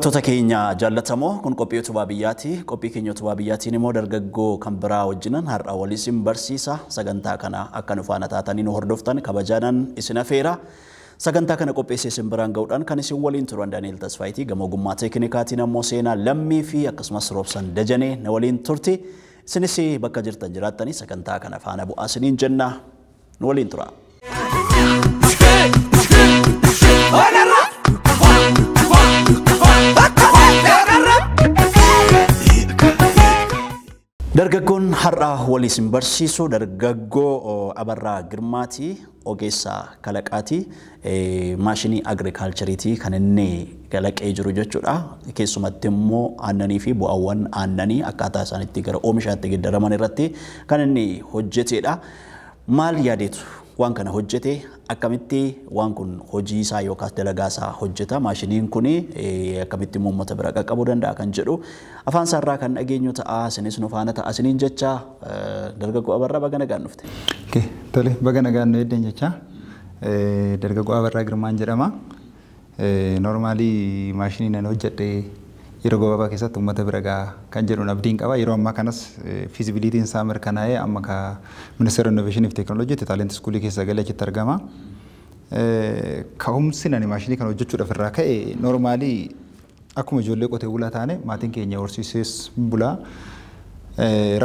Daawwattoota keenya jaallatamoo, kun qophii Utubaa Biyyaati. Qophii keenya Utubaa Biyyaatiin immoo dargaggoo kan biraa wajjinan har'a walii isin barsiisa. Sagantaa kana akka nu faana taatanii nu hordoftan kabajaanan isin afeera. Sagantaa kana qopheessee isin biraan ga'uudhaan kan isin waliin turan Daani'el Tasfaayitii, gama ogummaa teeknikaatiin ammoo Seenaa Lammii fi akkasumas Roobsan Dajanee na waliin turti. Isinis bakka jirtan jiraattanii sagantaa kana faana bu'aa isiniin jenna. Nu waliin tura. Dargaggoon har'a walii isin barsiisu dargaggoo Abarraa Girmaati, ogeessa kalaqaati. Maashinii agriikaalchariitii kan inni kalaqee jiru jechuudha. Keessumatti immoo aannanii fi bu'aawwan aannanii akkaataa isaan itti gara oomishaatti geeddaraman irratti kan inni hojjetedha. Maal yaadeetu waan kana hojjete? Akkamitti waan kun hojii isaa yookaas dalagaa isaa hojjeta? Maashiniin kun akkamitti immoo uummata bira qaqqabuu danda'a kan jedhu afaan isaarraa kan dhageenyu ta'a. Isinis nu faana ta'a isiniin jecha. Dargaggoo Abarraa, baga nagaan dhufte. Tole, baga nagaan nu eedden jecha. Dargaggoo Abarraa Girmaan jedhama. Normally maashinii nan hojjedhe yeroo gabaabaa keessatti uummata bira ga'a kan jedhuun abdiin qaba. Yeroo ammaa kanas feasibilityn isaa mirkanaa'ee amma ka Ministeera Innoveeshinii fi Teekinooloojiitti talent schoolii keessa galee achitti argama. Ka'umsi nani maashinii kana hojjechuudhaaf irraa ka'e, normally akkuma ijoollee qotee bulaa taane, maatiin keenya horsiisees bulaa.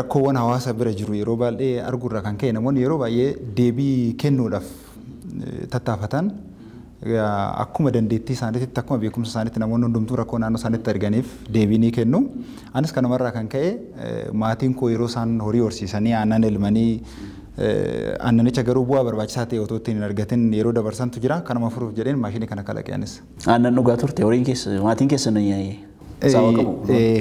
Rakkoowwan hawaasa bira jiru yeroo baay'ee arguurraa kan ka'e, namoonni yeroo baay'ee deebii kennuudhaaf tattaafatan, akkuma dandeettii isaaniitti, akkuma beekumsa isaaniitti, namoonni hundumtuu rakkoo naannoo isaaniitti arganiif deebii ni kennu. Anis kanumarraa kan ka'e, maatiin koo yeroo isaan horii horsiisanii aannan elmanii, aannanicha garuu bu'aa barbaachisaa ta'e otoo ittiin hin argatin yeroo dabarsantu jira. Kanuma furuuf jedheen maashinii kana kalaqe anis. Aannan dhugaa turte horiin keessa, maatiin keessan saawwa qabu?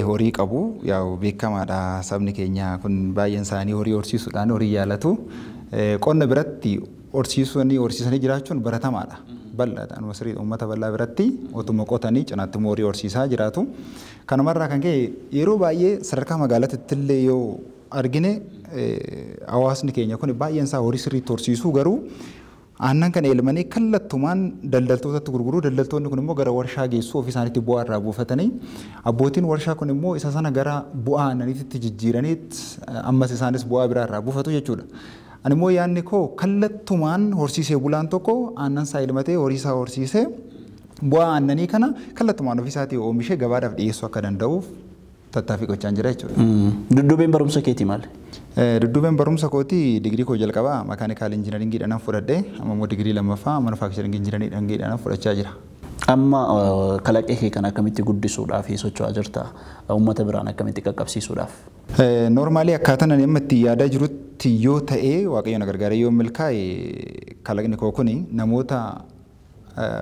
Horii qabu, yaa'u beekamaadha, sabni keenya kun baay'een isaanii horii horsiisuudhaan horii yaalatu. Qonna biratti horsiisanii horsiisanii jiraachuun baratamaadha. Bal'aadha. Sirrii uummata bal'aa biratti otuma qotanii cinaatti immoo horii horsiisaa jiraatu. Kanumarraa kan ka'e, yeroo baay'ee sadarkaa magaalaatti illee yoo argine, hawaasni keenya kun baay'een isaa horii sirriitti horsiisuu, garuu aannan kana elmanii kallattumaan daldaltootatti gurguruu, daldaltoonni kun immoo gara warshaa geessuu, ofii isaaniitti bu'aa irraa buufatanii, abbootiin warshaa kun immoo isa sana gara bu'aa aannaniitti jijjiiranii ammas isaanis bu'aa biraa irraa buufatu jechuudha. Ani immoo yaadni koo kallattumaan horsiisee bulaan tokko aannan isaa elmatee, horii isaa horsiisee, bu'aa aannanii kana kallattumaan ofii isaatii oomishee gabaadhaaf dhiyeessuu akka danda'uuf tattaaffii gochaa jira jechuudha. Dudduubeen barumsa keetii maali? Dudduubeen barumsa kootii, digirii koo jalqabaa mechanical engineeringiidhaan fudhadhe, amma immoo digirii lammaffaa manufacturing engineeringiidhaan fudhachaa jira. Amma kalaqee kee kana akkamitti guddisuudhaaf socho'aa jirta? Uummata biraan akkamitti qaqqabsiisuudhaaf? Normally akkaataan ani amma itti yaadaa jirutti yoo ta'e, Waaqayyo na gargaaree yoo milkaa'e, kalaqni koo kuni namoota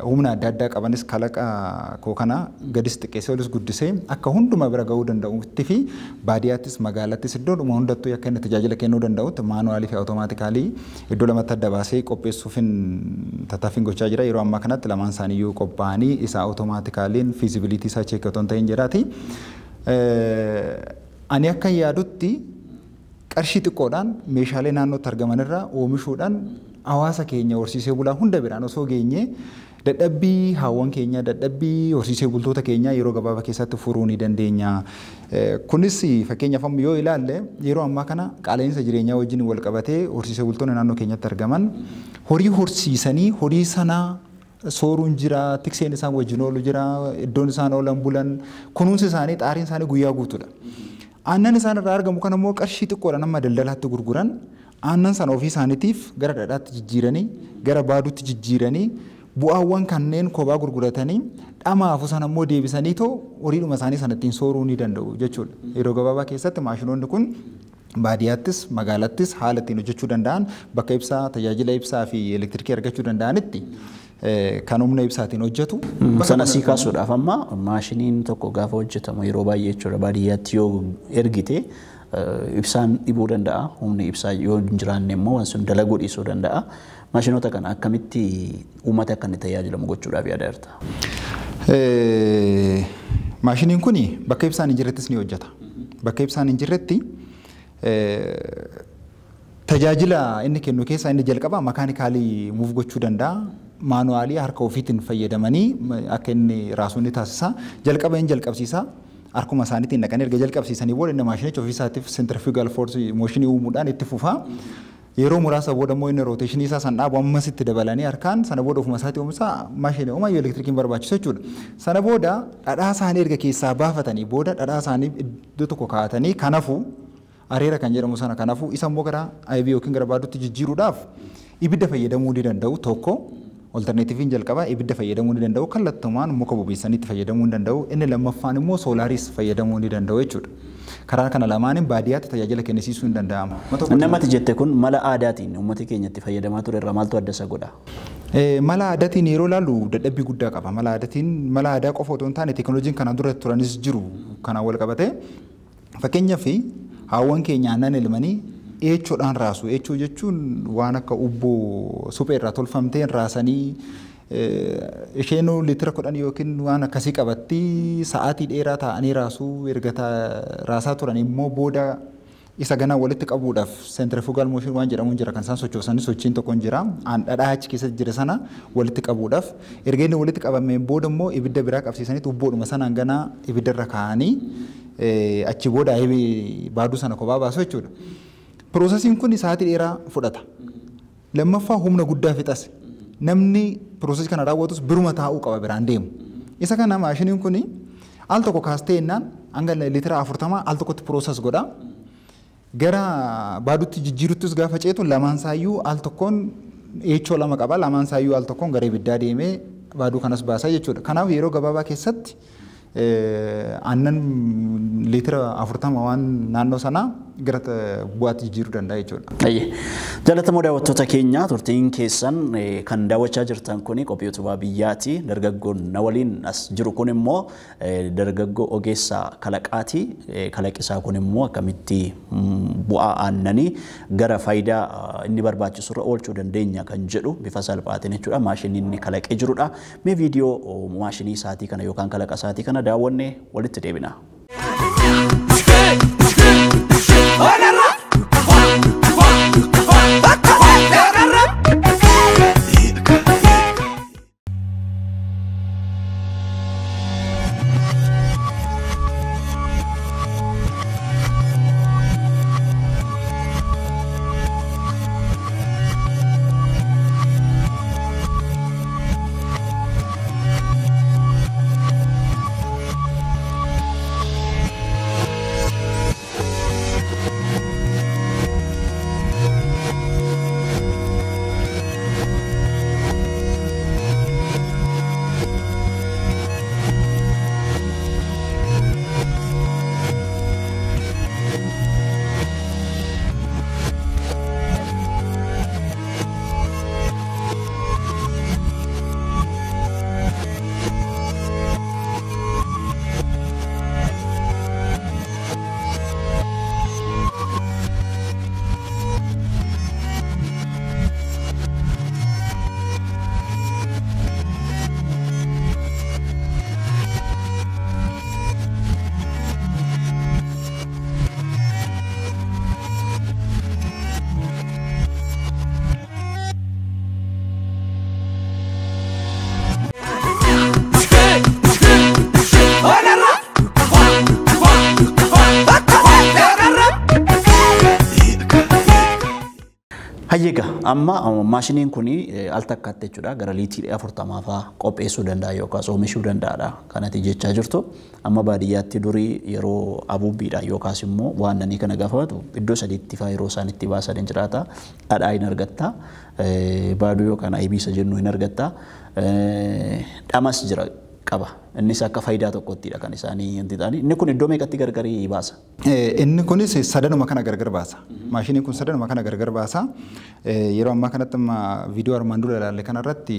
humna adda addaa qabanis kalaqa koo kana gadis xiqqeessee olis guddisee akka hundumaa bira ga'uu danda'utti fi baadiyyaattis magaalattis iddoodhuma hundattuu akka inni tajaajila kennuu danda'utti manualii fi automaticalii iddoo lamatti adda baasee qopheessuufin tattaaffiin gochaa jira. Yeroo ammaa kanatti lamaan isaaniiyyuu qophaa'anii, isa automaticaliin feasibility isaa check otoo hin ta'in jiraati. Ani akka yaadutti, qarshii xiqqoodhaan meeshaalee naannootti argaman irraa oomishuudhaan hawaasa keenya horsiisee bulaa hunda biraan osoo geenye, dadhabbii haawwan keenya, dadhabbii horsiisee bultoota keenyaa yeroo gabaabaa keessatti furuu ni dandeenya. Kunis fakkeenyaaf amma yoo ilaalle, yeroo ammaa kana qaala'insa jireenyaa wajjin wal qabatee horsiisee bultoonni naannoo keenyatti argaman horii horsiisanii horii sanaa sooruun jira, tikseen isaan wajjin oolu jira, iddoon isaan oolan bulan, kunuunsi isaanii, xaariin isaanii guyyaa guutuudha. Aannan isaan irraa argamu kan immoo qarshii xiqqoodhaan amma daldalaatti gurguran, aannan sana ofii isaaniitiif gara dhadhaatti jijjiiranii, gara baaduutti jijjiiranii, bu'aawwan kanneen kophaa gurguratanii, dhamaafu sana immoo deebisanii too horiidhuma isaanii sana ittiin sooruu ni danda'u jechuudha. Yeroo gabaabaa keessatti maashinoonni kun baadiyyaattis magaalattis haala ittiin hojjechuu danda'an, bakka ibsaa, tajaajila ibsaa fi elektirikii argachuu danda'anitti kan humna ibsaatiin hojjetu. Sana sii kaasuudhaaf, amma maashiniin tokko gaafa hojjetamu yeroo baay'ee jechuudha, baadiyyaatti yoo ergite ibsaan dhibuu danda'a. Humni ibsaa yoo hin jiraanne immoo waan sun dalaguu dhiisuu danda'a. Maashinoota kana akkamitti uummata akka inni tajaajilamu gochuudhaaf yaada jirta? Maashiniin kun bakka ibsaan hin jirrettis ni hojjeta. Bakka ibsaan hin jirretti tajaajila inni kennu keessaa inni jalqaba mechanically move gochuu danda'a. Manually harka ofiitiin fayyadamanii akka inni raasuu ni taasisa. Jalqaba hin jalqabsiisa. Harkuma isaaniitiin dhaqanii erga jalqabsiisanii booda inni maashinicha ofiisaatiif centrifugal force motion uumuudhaan itti fufa. Yeroo muraasa booda immoo inni rotation isaa san dhaabu ammas itti dabalanii harkaan sana booda ofuma isaatii oomisha maashinii uumayyuu elektirikiin barbaachisu jechuudha. Sana booda dhadhaa isaanii erga keessaa baafatanii booda dhadhaa isaanii iddoo tokko kaa'atanii kanaafuu areera kan jedhamu sana kanaafuu isa immoo gara IB yookiin gara baaduutti jijjiiruudhaaf ibidda fayyadamuu ni danda'u tokko. Alternatiiviin jalqabaa ibidda fayyadamuu ni danda'u, kallattumaan muka bobeessanii itti fayyadamuu ni danda'u, inni lammaffaan immoo soolaaris fayyadamuu ni danda'u jechuudha. Karaa kana lamaaniin baadiyyaatti tajaajila kennisiisuu ni danda'ama. Namatti jette kun mala aadaatiin uummati keenya itti fayyadamaa ture irraa maaltu adda isa godha? Mala aadaatiin yeroo ilaallu dadhabbii guddaa qaba. Mala aadaatiin mala aadaa qofa otoo hin taane teekinooloojiin kanaan dura turanis jiru kanaan wal qabate. Fakkeenyaaf haawwan keenya aannan elmanii eechoodhaan raasu. Eechoo jechuun waan akka ubboo suphee irraa tolfamteen raasanii isheen liitira 10 yookiin waan akkasii qabatti sa'aatii dheeraa taa'anii raasuu erga raasaa turan immoo booda isa ganaa walitti qabuudhaaf centrifugal motion waan jedhamu jira kan isaan sochoosanii sochiin tokko hin jira. Aan dhadhaa achi keessatti jira sana walitti qabuudhaaf erga inni walitti qabameen booda immoo ibidda biraa qabsiisanii ubboodhuma sanaan ganaa ibiddarra kaa'anii achi booda baaduu sana kophaa baasu jechuudha. Piroosesiin kun sa'aatii dheeraa fudhata. Lammaffaa humna guddaa fixas. Namni piroosesii kana raawwatus biruma taa'uu qaba biraan deemu. Isa kana maashiniin kun al tokko kaastee jennaan hanga liitira 40 al tokkotti pirooses godha. Gara baaduutti jijjiiruttis gaafa ceetu lamaan saayyuu al tokkoon eechoo lama qaba. Lamaan saayyuu al tokkoon gara ibiddaa deemee baaduu kanas baasaa jechuudha. Kanaaf yeroo gabaabaa keessatti aannan liitira 40 waan naannoo sanaa gara bu'aatti jijjiiruu danda'a jechuudha. Jaallatamoo daawwattoota keenya turtiin keessan kan daawwachaa jirtan kuni qophii utubaa biyyaati. Dargaggoon na waliin as jiru kun immoo dargaggoo ogeessa kalaqaati. Kalaqisaa kun immoo akkamitti bu'aa aannanii gara faayidaa inni barbaachisurra oolchuu dandeenya kan jedhu bifa salphaatiin jechuudha. Maashinii inni kalaqee jirudha. Mee viidiyoo maashinii isaatii kana yookaan kalaqa isaatii kana daawwannee walitti deebina. Hayyeega amma maashiniin kun al takkaatti jechuudha gara liitirii 40 fa'aa qopheessuu danda'a yookaas oomishuu danda'aadha kanatti jechaa jirtu. Amma baadiyyaatti durii yeroo abuubbiidha yookaas immoo waannanii kana gaafatu iddoo sadiitti fa'aa yeroo isaan itti baasan hin jiraata. Dhadhaa hin argatta, baaduu yookaan aybiisa jennu hin argatta, dhamas jira qaba. Innis akka faayidaa tokkottidha kan isaanii wanti ta'ani. Inni kun iddoo meeqatti gargari baasa? Inni kunis sadanuma kana gargar baasa. Maashiniin kun sadanuma kana gargar baasa. Yeroo ammaa kanatti amma viidiyoo armaan dura ilaalle kanarratti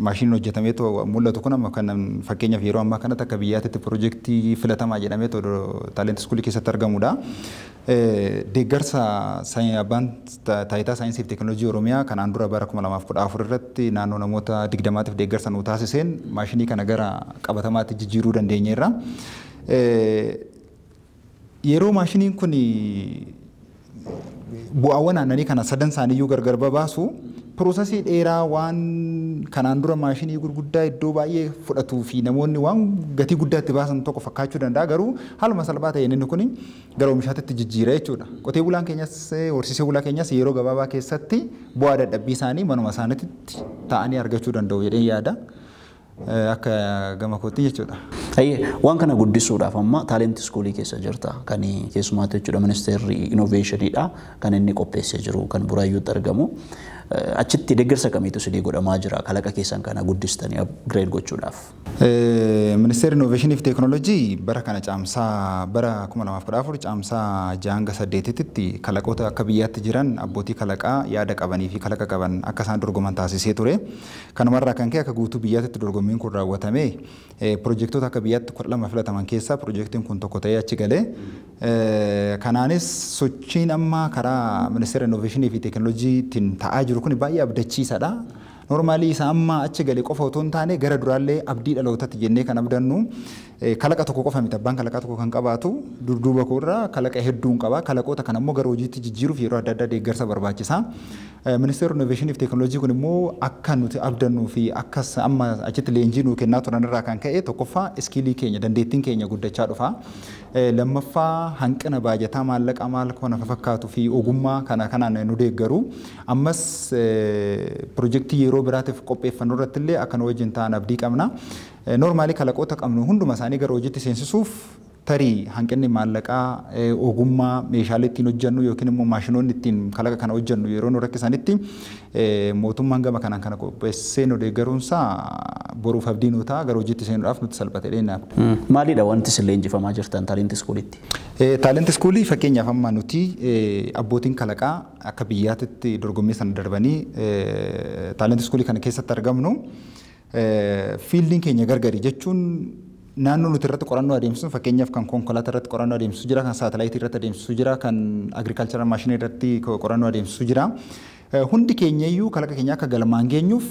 maashiniin hojjetameetoo mul'atu kun amma kan fakkeenyaaf yeroo ammaa kanatti akka biyyaatti piroojeektii filatamaa jedhameetoo taalent iskuulii keessatti argamudha. Deeggarsa abbaan taayitaa saayinsii fi teekinooloojii Oromiyaa kanaan dura bara 2014 irratti naannoo namoota 20tiif deeggarsa nuu taasiseen maashinii kana gara qabatamaatti jijjiiruu dandeenyeerra. Yeroo maashiniin kun bu'aawwan aannanii kana sadan isaaniiyyuu gargar babaasu Processii dheeraa waan kanaan dura maashinii gurguddaa iddoo baay'ee fudhatuu fi namoonni waan gatii guddaa itti baasan tokko fakkaachuu danda'a, garuu haaluma salphaa ta'een inni kun gara oomishaatti jijjiira jechuudha. Qotee bulaan keenyas, horsiisee bulaa keenyas yeroo gabaabaa keessatti bu'aa dadhabbii isaanii manuma isaaniitti ta'anii argachuu danda'u jedheen yaada. Akka gama kootti jechuudha. Waan kana guddisuudhaaf amma talent schoolii keessa jirta. Kan keessumaatti jechuudha ministeerri innovationiidha kan inni qopheessee jiru kan Buraayyuutti argamu. Achitti deeggarsa kamiitu isinii godhamaa jira kalaqa keessan kana guddistanii upgrade gochuudhaaf? Ministeerri Innoveeshinii fi Teekinooloojii bara kana caamsaa bara 2014 caamsaa 6 hanga 8tti kalaqoota akka biyyaatti jiran, abbootii kalaqaa yaada qabanii fi kalaqa qaban akka isaan dorgoman taasisee ture. Kanumarraa kan ka'e akka guutuu biyyaatti dorgommiin kun raawwatame, piroojektota akka biyyaatti 12 filataman keessaa piroojeektiin kun tokko ta'ee achi galee. Kanaanis sochiin amma karaa Ministeera Innoveeshinii fi Teekinooloojiitiin ta'aa jiru kun baay'ee abdachiisaadha. Normally isa amma achi galee qofa otoo hin taane gara duraallee abdii dhalootatti jennee kan abdannu kalaqa tokko qofa miti. Abbaan kalaqaa tokko kan qabaatu dudduuba koorraa kalaqa hedduun qaba. Kalaqoota kana immoo gara hojiitti jijjiiruuf yeroo adda addaa deeggarsa barbaachisa. Ministeerri Innoveeshinii fi Teekinooloojii kun immoo akka nuti abdannuu fi akka amma achitti leenjii nuu kennaa turan irraa kan ka'e, tokkoffaa skillii keenya, dandeettiin keenya guddachaa dhufa. Lammaffaa hanqina baajataa, maallaqa maal kana fakkaatu fi ogummaa kana kanaan nu deeggaru. Ammas piroojeektii yeroo biraatiif qopheeffannu irratti illee akka nu wajjin ta'an abdii qabna. Normally kalaqoota qabnu hunduma isaanii gara hojiitti seensisuuf tarii hanqinni maallaqaa, ogummaa, meeshaalee ittiin hojjennu yookiin immoo maashinoonni ittiin kalaqa kana hojjennu yeroo nu rakkisanitti, mootummaan gama kanaan kana qopheessee nu deeggaruunsaa boruuf abdii nu ta'a, gara hojiitti seenuudhaaf nutti salphate dheenyaaf. Maalidha wanti isin leenjifamaa jirtan talent schoolitti? Talent schoolii fakkeenyaaf amma nuti abbootiin kalaqaa akka biyyaatitti dorgommii sana darbanii talent schoolii kana keessatti argamnu, fieldiin keenya gargari jechuun naannoo nuti irratti qorannoo adeemsisnu, fakkeenyaaf kan konkolaataa irratti qorannoo adeemsisu jira, kan saatalaayitii irratti adeemsisu jira, kan agricultural maashinii irratti qorannoo adeemsisu jira. Hundi keenya iyyuu kalaqa keenya akka galmaan geenyuuf,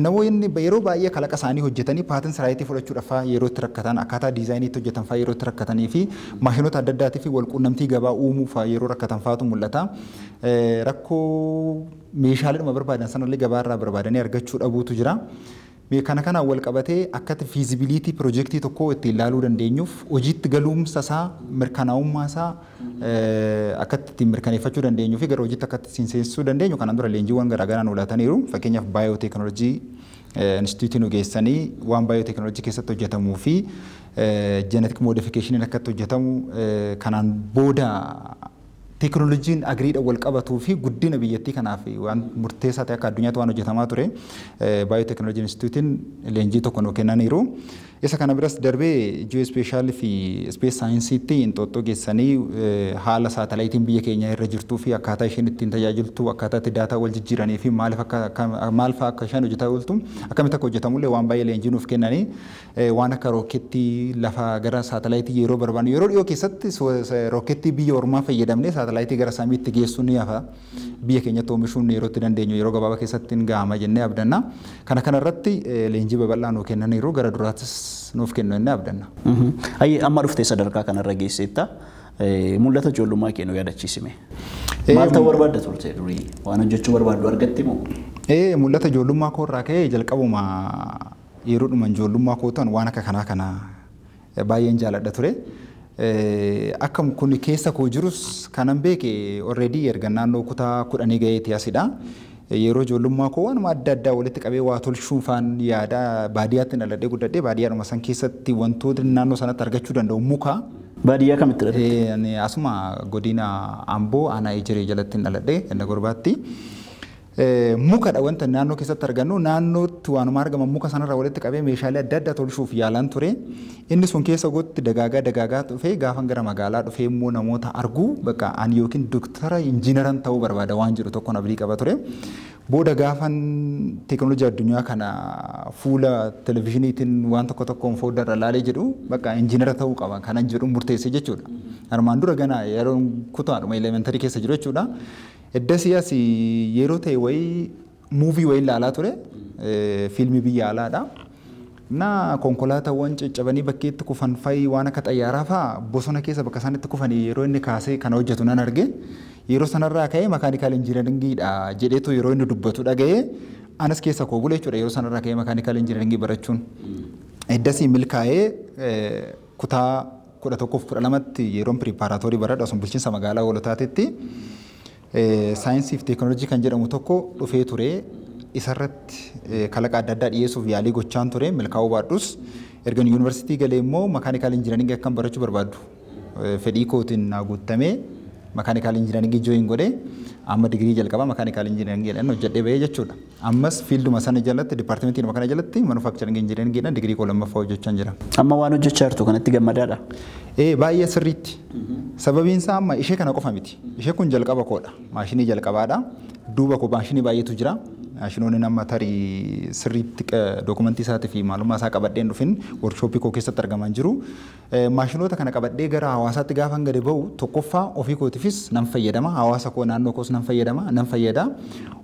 namoonni yeroo baay'ee kalaqa isaanii hojjetanii patent rightii fudhachuudhaaf yeroo itti rakkatan, akkaataa designiitti hojjetan fa'aa yeroo itti rakkatanii fi maashinoota adda addaatii fi walquunnamtii gabaa uumuu fa'aa yeroo rakkatan fa'aatu mul'ata. Rakkoo meeshaaleedhuma barbaadan sanallee gabaarraa barbaadanii argachuu dhabuutu jira. Kana kanaan wal qabatee akkatti feasibility piroojeektii tokkoo ittiin ilaaluu dandeenyuuf, hojiitti galuumsa isaa, mirkanaa'ummaa isaa akkatti ittiin mirkaneeffachuu dandeenyuu fi gara hojiitti akkatti ittiin seensisuu dandeenyu kanaan dura leenjiiwwan garaagaraa nu laataniiru. Fakkeenyaaf baayooteekinooloojii instituutii nu geessanii waan baayooteekinooloojii keessatti hojjetamuu fi genetic modificationiin akkatti hojjetamu, kanaan booda teekinooloojiin agriidhaan wal qabatuu fi guddina biyyattii kanaaf waan murteessaa ta'e akka addunyaatti waan hojjetamaa ture baayooteekinooloojii instituutiin leenjii tokko nu kennaniiru. Isa kana biras darbee geospatial fi space saayinsiitti Inxooxxoo geessanii haala saatalaayitiin biyya keenya irra jirtuu fi akkaataa isheen ittiin tajaajiltu, akkaataa itti daataa wal jijjiiranii fi maaliif akka maal fa'aa akka isheen hojjetaa ooltu, akkamitti akka hojjetamullee waan baay'ee leenjii nuuf kennanii, waan akka rookeettii lafa gara saatalaayitii yeroo barbaannu yeroo dhiyoo keessatti rookeettii biyya ormaa fayyadamnee saatalaayitii gara samiitti geessuun ni hafa. Biyya keenyatti oomishuun yeroo itti dandeenyu yeroo gabaabaa keessatti hin gahama jennee abdanna. Kana kanarratti leenjii babal'aa nuu kennaniiru, gara duraattis nuuf kennu jennee abdanna. Ayyee, amma dhuftee sadarkaa kanarra geesseetta. Mul'ata ijoollummaa kee nu yaadachiisime. Maal ta'uu barbaadda turte durii? Waan hojjechuu barbaaddu argatte moo? Mul'ata ijoollummaa koo irraa ka'ee, jalqabuma yeroodhuma ijoollummaa koo ta'an waan akka kanaa kana baay'een jaaladha ture. Akka kun keessa koo jirus kanan beeke already erga naannoo kutaa 10 ga'eeti asidha. Yeroo ijoollummaa koo waanuma adda addaa walitti qabee waa tolchuun faan yaada. Baadiyyaatti dhaladhee guddadhee, baadiyyaadhuma san keessatti wantoota naannoo sanatti argachuu danda'u muka. Baadiyyaa kamitti dhalatte? Asuma godina Amboo, aanaa Ejiree jalatti dhaladhee, ganda Gorbaatti. Mukadha wanta naannoo keessatti argannu, naannootti waanuma argaman muka sanarraa walitti qabee meeshaalee adda addaa tolchuuf yaalaan ture. Inni sun keessa gootti dagaagaa dagaagaa dhufee, gaafan gara magaalaa dhufee immoo namoota arguu, bakka ani yookiin doktara, injiinaran ta'uu barbaada waan jedhu tokkoon abdii qaba ture. Booda gaafan teekinooloojii addunyaa kana fuula televizyiiniitiin waan tokko tokkoon fooddarra laalee jedhu, bakka injiinara ta'uu qaba kanan jedhu murteesse jechuudha. Armaan dura gana yeroo kutaadhuma elementary keessa jiru jechuudha. Eddasii as yeroo ta'e wayii movie wayii ilaalaa ture, fiilmii biyya alaadha. Na konkolaataawwan caccabanii bakkeetti kufan fa'i, waan akka xayyaaraa fa'a bosona keessa bakka isaan itti kufanii yeroo inni kaasee kana hojjetu nan arge. Yeroo sanarraa ka'ee mechanical engineeringiidha jedheetu yeroo inni dubbatu dhaga'ee anas keessa koo bule jechuudha yeroo sanarraa ka'ee mechanical engineeringii barachuun. Eddasii milkaa'ee kutaa 11 fi 12tti yeroon preparatory baradhu asuma bulchiinsa magaalaa Hoolotaatitti saayinsii fi teekinooloojii kan jedhamu tokko dhufee ture. Isarratti kalaqa adda addaa dhiyeessuuf yaalii gochaan ture, milkaa'uu baadhus ergan yuunivarsiitii galee immoo mechanical engineeringii akkan barachuu barbaadu fedhii kootiin naa guutamee mechanical engineeringii join godhee amma digirii jalqabaa mechanical engineeringiidhaan hojjedhee bahee jechuudha. Ammas fielduma sana jalatti, departmentii kana jalatti manufacturing engineeringiidhaan digirii koo lammaffaa hojjechaa jira. Amma waan hojjechaa jirtu kanatti gammadaadha? Ee, baay'ee sirriitti. Sababiin isaa amma ishee kana qofa miti. Ishee kun jalqaba koodha. Maashinii jalqabaadha. Duuba koo maashinii baay'eetu jira. Maashinoonni nama tarii sirriitti dookumentii isaatii fi maalummaa isaa qabadheen dhufin workshopii koo keessatti argaman jiru. Maashinoota kana qabadhee gara hawaasaatti gaafan gadi ba'u tokkoffaa ofii kootiifis nan fayyadama. Hawaasa koo naannoo koos nan fayyadama, nan fayyada.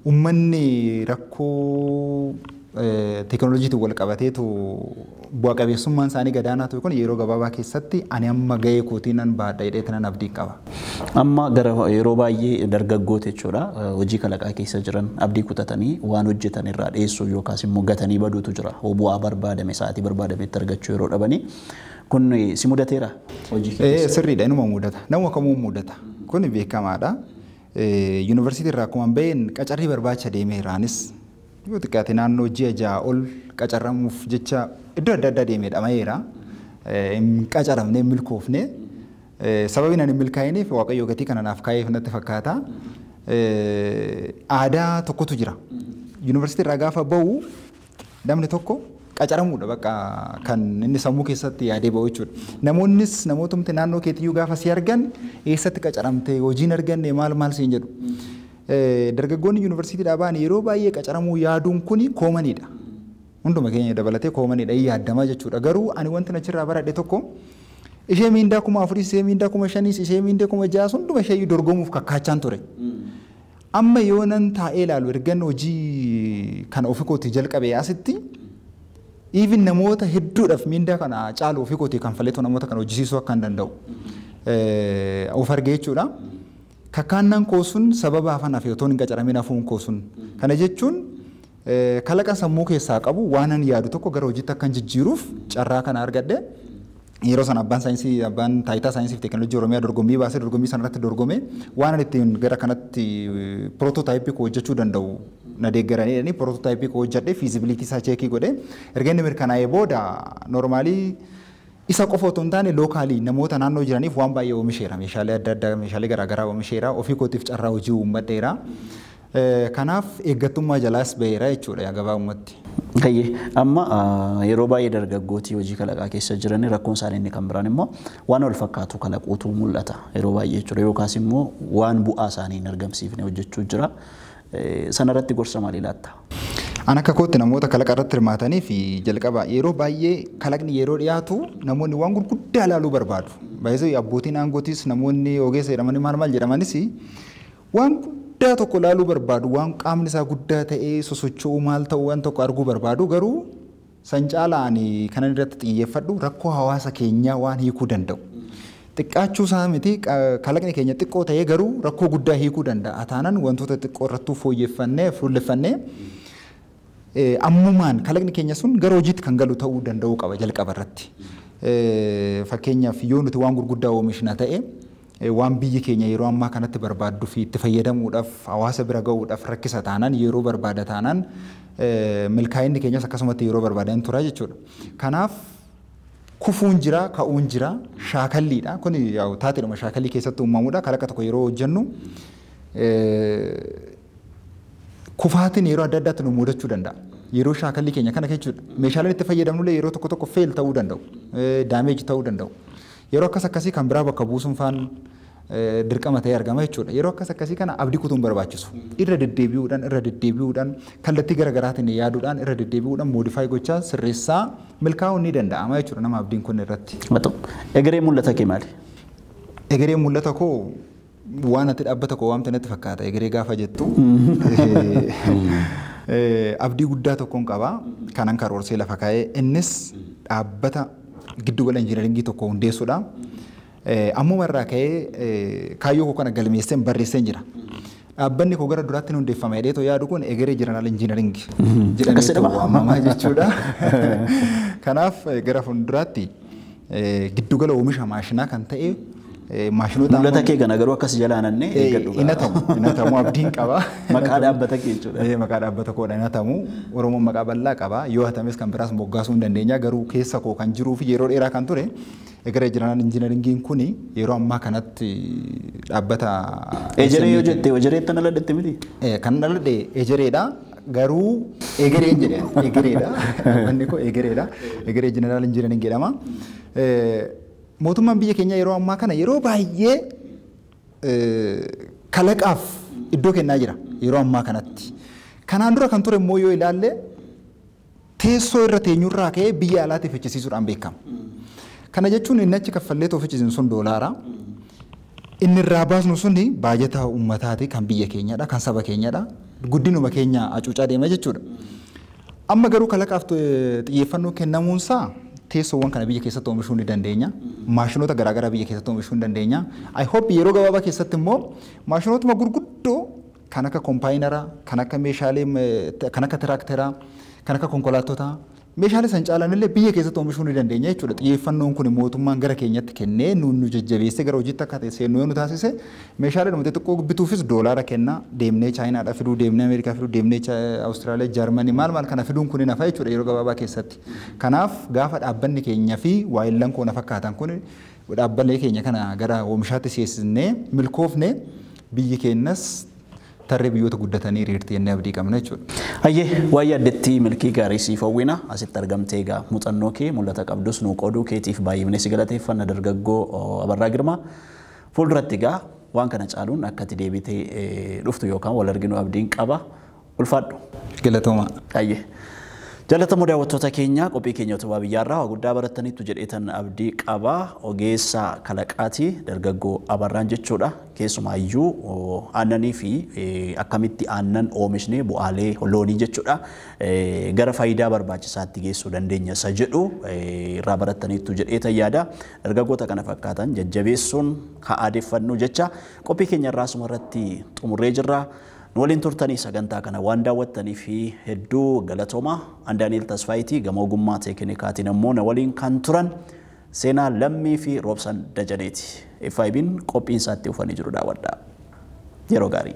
Uummanni rakkoo teekinooloojiitiin wal qabateetu bu'a qabeessummaan isaanii gadaanaa ta'e kun yeroo gabaabaa keessatti ani amma gahee kootii nan baadha jedhee nan abdii qaba. Amma gara yeroo baay'ee dargaggoota jechuudha hojii kalaqaa keessa jiran abdii kutatanii waan hojjetan irraa dheessuu yookaas immoo gatanii baduutu jira. Bu'aa barbaadame sa'aatii barbaadametti argachuu yeroo dhabanii kun si mudateera hojii keessa? Sirriidha, inuma mudata. Nama kamuu mudata. Kun beekamaadha. Yuunivarsiitii irraa akkuma baheen qacarrii barbaacha deemeeraanis yoo xiqqaate naannoo ji'a 6 ol qacarramuuf jecha iddoo adda addaa deemee dhamayeera. Hin qacaramne, hin milkoofne. Sababiin ani hin milkaa'iniif Waaqayyo gatii kana naaf kaa'eef natti fakkaata. Aadaa tokkotu jira. Yuunivarsiitii irraa gaafa bahu namni tokko qacaramuudha bakka kan inni sammuu keessatti yaadee bahu jechuudha. Namoonnis namootumti naannoo keetiyyuu gaafa si argan eessatti qacaramte, hojiin arganne, maal maal siin jedhu. Dargaggoonni yuunivarsiitiidhaa ba'an yeroo baay'ee qacaramuu yaaduun kuni commoniidha. Hunduma keenya dabalatee commoniidha, hin yaadama jechuudha. Garuu ani wanti achirraa baradhe tokko ishee miindaa 4000, ishee miindaa 5000, ishee miindaa 6000 hunduma ishee dorgomuuf kakkaachaan ture. Amma yoo nan taa'ee ilaalu ergan hojii kana ofii kootii jalqabee asitti even namoota hedduudhaaf miindaa kana caalu ofii kootii kanfaleetu namoota kana hojjisiisuu akka hin danda'u of argee jechuudha. Kakkaannaan koo sun sababa hafan hafe otoo hin qacaramin hafuun koo sun. Kana jechuun kalaqa sammuu keessaa qabu waan an yaadu tokko gara hojiitti akkan jijjiiruuf carraa kana argadhe. Yeroo sana abbaan saayinsii, abbaan taayitaa saayinsii fi teekinooloojii Oromiyaa dorgommii baasee dorgommii sana irratti dorgome waan ani ittiin gara kanatti prototypeii koo hojjechuu danda'u na deeggaranii jedhanii prototypeii koo hojjedhe, feasibility isaa checkii godhe. Erga inni mirkanaa'ee booda normally isa qofa otoo hin taane locally namoota naannoo jiraniif waan baay'ee oomisheera. Meeshaalee adda addaa, meeshaalee garaagaraa oomisheera. Ofii kootiif carraa hojii uummadheera. Kanaaf eeggattummaa jalaas baheera jechuudha gabaabumatti. Kayyee, amma yeroo baay'ee dargaggootii hojii kalaqaa keessa jiran rakkoon isaanii inni kan biraan immoo waan wal fakkaatu kalaquutu mul'ata yeroo baay'ee jechuudha yookaas immoo waan bu'aa isaanii hin argamsiifne hojjechuu jira. Sanarratti gorsa maalii laatta? An akka kootti namoota kalaqa irratti hirmaatanii fi jalqaba yeroo baay'ee kalaqni yeroo dhiyaatu namoonni waan gurguddaa ilaaluu barbaadu. Baay'ee abbootiin aangootis namoonni ogeessa jedhamanii maal maal jedhamanis waan guddaa tokko ilaaluu barbaadu, waan qaamni isaa guddaa ta'ee sosocho'uu maal ta'u waan tokko arguu barbaadu. Garuu san caalaa ani kanan irratti xiyyeeffadhu rakkoo hawaasa keenyaa waan hiikuu danda'u. Xiqqaachuu isaa miti, kalaqni keenya xiqqoo ta'ee garuu rakkoo guddaa hiikuu danda'a. Taanaan wantoota xiqqoo irrattuu fooyyeffannee fuulleffannee ammumaan kalaqni keenya sun gara hojiitti kan galu ta'uu danda'uu qaba jalqaba irratti. Fakkeenyaaf yoo nuti waan gurguddaa oomishna ta'e waan biyyi keenya yeroo ammaa kanatti barbaadduu fi itti fayyadamuudhaaf hawaasa bira ga'uudhaaf rakkisa taanaan, yeroo barbaada taanaan, milkaa'inni keenyas akkasumatti yeroo barbaadan tura jechuudha. Kanaaf kufuun jira, ka'uun jira, shaakalliidha. Kun taateedhuma shaakallii keessatti uumamuudha. Kalaqa tokko yeroo hojjennu kufaatiin yeroo adda addaatti nu mudachuu danda'a. Yeroo shaakallii keenya kana jechuudha. Meeshaaleen itti fayyadamnullee yeroo tokko tokko fail ta'uu danda'u. Damage ta'uu danda'u. Yeroo akkas akkasii kan biraa bakka buusuun faan dirqama ta'ee argama jechuudha. Yeroo akkas akkasii kana abdii kutuun barbaachisu. Irra deddeebi'uudhaan, irra deddeebi'uudhaan, kallattii garaagaraatiin yaaduudhaan, irra deddeebi'uudhaan modify gochaa sirreessaa milkaa'uun ni danda'ama jechuudha nama abdiin kun irratti. Egeree mul'ata kee maali? Egeree mul'ata koo waan ati dhaabbata koo waamte natti fakkaata egeree gaafa jettu. Abdii guddaa tokkoon qaba. Kanan karoorsee lafa kaa'ee innis dhaabbata giddugala injiinaringii tokko hundeessuudha. Ammuma irraa ka'ee kaayyoo koo kana galmeesseen barreesseen jira. Dhaabbanni koo gara duraatti hundeeffama jedhee yaadu kun Egeree Jeneraal Injiinaring jedhamee waamama jechuudha. Kanaaf gara fuulduraatti giddugala oomisha maashinaa kan ta'e maashinoota. Mul'ata kee kana garuu akkas jalaanannee eeggadhu. Inatamu abdiin qaba. Maqaa dhaabbata kee jechuudha. Maqaa dhaabbata koodha inatamu. Oromoon maqaa bal'aa qaba. Yoo hatames kan biraas moggaasuu hin dandeenya. Garuu keessa koo kan jiruu fi yeroo dheeraa kan ture Egeree Jeneraal Injiinaringiin kuni yeroo ammaa kanatti dhaabbata. Ejeree yoo jette ejereetti dhaladhette miti? Kan dhaladhe ejereedha. Garuu egereen jedhe egereedha. Dhaabbanni koo egereedha. Egeree Jeneraal Injiinaring jedhama. Mootummaan biyya keenya yeroo ammaa kana yeroo baay'ee kalaqaaf iddoo kennaa jira yeroo ammaa kanatti. Kanaan dura kan ture immoo yoo ilaalle teessoo irra teenyurraa ka'ee biyya alaatti fichisiisuudhaan beekama. Kana jechuun inni achi kaffallee too fichisiisu sun doolaara. Inni irraa baasnu suni baajata uummataati kan biyya keenyadha kan saba keenyadha. Guddinuma keenya hacuucaa deema jechuudha. Amma garuu kalaqaaf xiyyeeffannoo kennamuunsaa teessoowwan kana biyya keessatti oomishuu ni dandeenya. Maashinoota garaagaraa biyya keessatti oomishuu ni dandeenya. I hope yeroo gabaabaa keessatti immoo maashinootuma gurguddoo kan akka kompaayinaraa, kan akka meeshaalee, kan akka tiraakteraa, kan akka konkolaattotaa meeshaalee san caalan illee biyya keessatti oomishuu ni dandeenya jechuudha. Xiyyeeffannoon kun mootummaan gara keenyatti kennee nu jajjabeessee gara hojiitti akka ta'e seennu yoo nu taasise meeshaalee dhumte xiqqoo bituufis doolaara kenna deemnee Chaayinaadhaa fiduu, deemnee Ameerikaa fiduu, deemnee Awustiraaliyaa, Jaarmanii maal maal kana fiduun kun nafa jechuudha yeroo gabaabaa keessatti. Kanaaf gaafa dhaabbanni keenya fi waayillan koo na fakkaatan kun dhaabbilee keenya kana gara oomishaatti seessisnee milkoofne biyyi keenyas tarree biyyoota guddatanii hiriirti jennee abdii qabna jechuudha. Hayyee waa'ee addeetti milkii gaarii siif hawwina asitti argamtee egaa muuxannoo kee mul'ata qabdus nuu qooduu keetiif baay'ee si galateeffanna dargaggoo Abarraa Girmaa. Fuulduratti egaa waan kana caaluun akka ati deebitee dhuftu yookaan wal arginu abdiin qaba. Ulfaadhu. Galatooma. Hayyee. Jaalatamoo daawwattoota keenya qophii keenya utubaa biyyaarraa waa guddaa barattaniittu jedheetan abdii qaba. Ogeessa kalaqaati dargaggoo Abarraan jechuudha. Keessumaayyuu aannanii fi akkamitti aannan oomishnee bu'aalee loonii jechuudha. Gara faayidaa barbaachisaatti geessuu dandeenya isa jedhu irraa barattaniittu jedheetan yaada. Dargaggoota kana fakkaatan jajjabeessuun haa aadeffannu jecha qophii keenya irraa asuma irratti xumurree jirra. Waliin turtanii sagantaa kana waan daawwattanii fi hedduu galatooma. Andaaniel Tasfaayitii gama ogummaa teeknikaatiin ammoo na waliin kan turan Seenaa Lammii fi Roobsan Dajaneeti. FIB'n qophiin isaatti ufanii jiru daawwadhaa. Yeroo gaarii.